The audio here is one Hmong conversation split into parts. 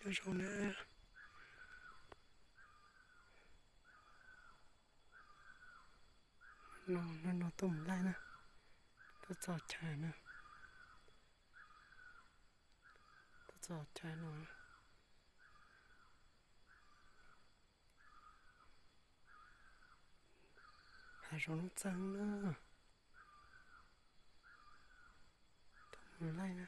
Zoo na. No, no, no tuaj mus laij na. Tuaj txog chaw na. Tuaj txog chaw no. Hav zoov lub txeeg na. Tuaj mus laij na.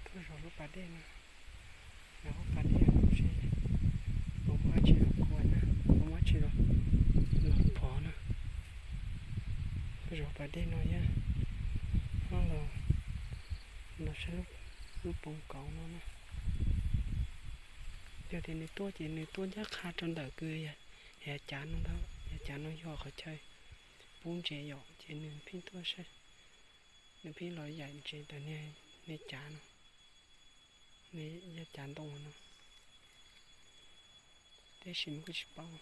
Tuaj zov lub pas dej no, zov lub pas dej no seb puas muaj dab tsi los kua na, puas muaj dab tsi los, los phov na. Tuaj zov pas dej no thiab, los, los saib lub poos kauv no na. Yog tias nws tuaj ces nws tuaj ncaj qha rau ntawm kws yav cav no ntag, yav cav no yog qhov chaw pub ntses yom, ces nws pheej tuaj saib, nws pheej los yaim ntses ntawm niag cav no, niag yav cav ntoo no. Tab sis mas kuj tsis paub,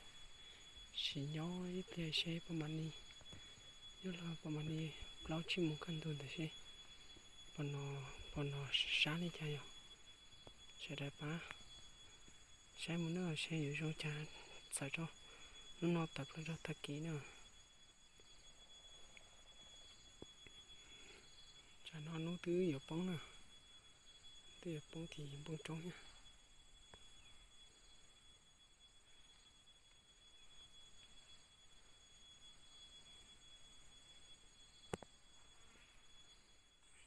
sim nyob ib pliag seb puas mam li, nyob los puas mam li plaub tsib moos kaj ntug ntawd seb puas, puas nov sab li cas yom. Sawv daws pab saib mus na, seb yuav zoo cas, txawm rau hnub no tawm plaws rau tag kis na. Tsam no hnub twb yuav poob na, twb yuav poob tim npoo roob thiab.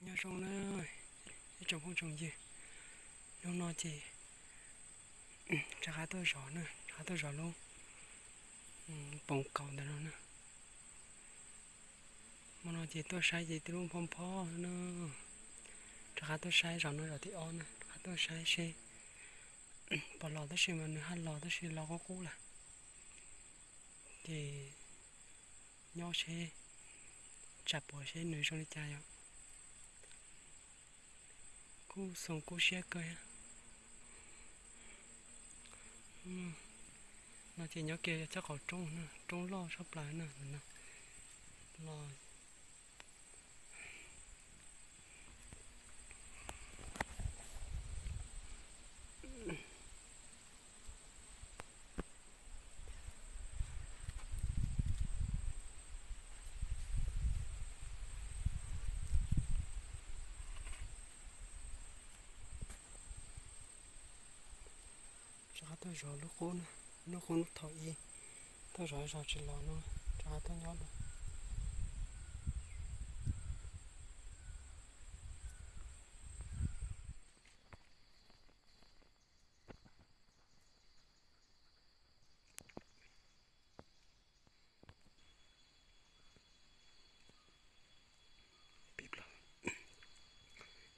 Nyob zoo na ib tsoom phooj tsoom ywg, hnub no ces rov qab tuaj zov na, rov qab tuaj zov lub poos kauv ntawm no na. Hmo no ces tuaj saib ces twb lub npho npho na. Rov qab tuaj saib, zov no zov thib ob na, rov qab tuaj saib seb puas los, tab sis mas nws haj los tab sis los qub qub lawm. Ces nyob seb tsam puas seb nws zoo li cas yom. Kuj xoo kub siab kawg. No ces nyob kiag txoj qhov roob na, roob loj sab plaws na, no los rov qab tuaj zov lub qub na, lub qub thaum ub tuaj zov zov tsis los no, rov qab tuaj nyob dua.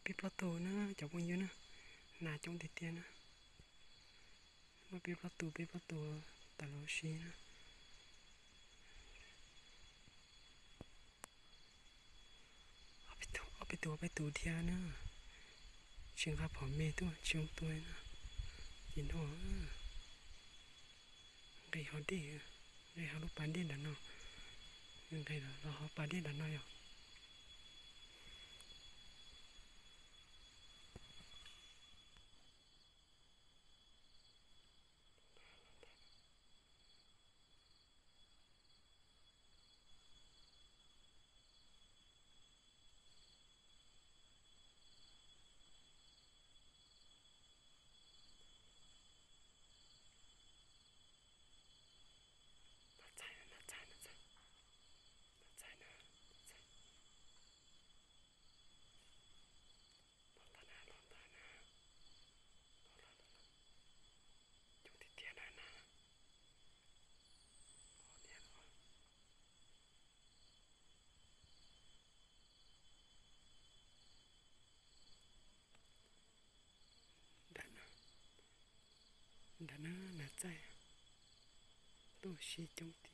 Peb plaub tus na cov phooj ywg na, nas coob tiag tiag na. Muaj peb plaub tus, peb plaub tus tawm los ua si na. Ob peb tus, ob peb tus dhia na, tsis nqa phom me tuaj tsis zoo tua na. Ces no nqis hauv dej, nqis hauv lub pas dej nram no, nqis los hauv pas dej nram no yom. Coob tiag tiag na na. Nram no, nram no nas txaij tuaj si coob tiag.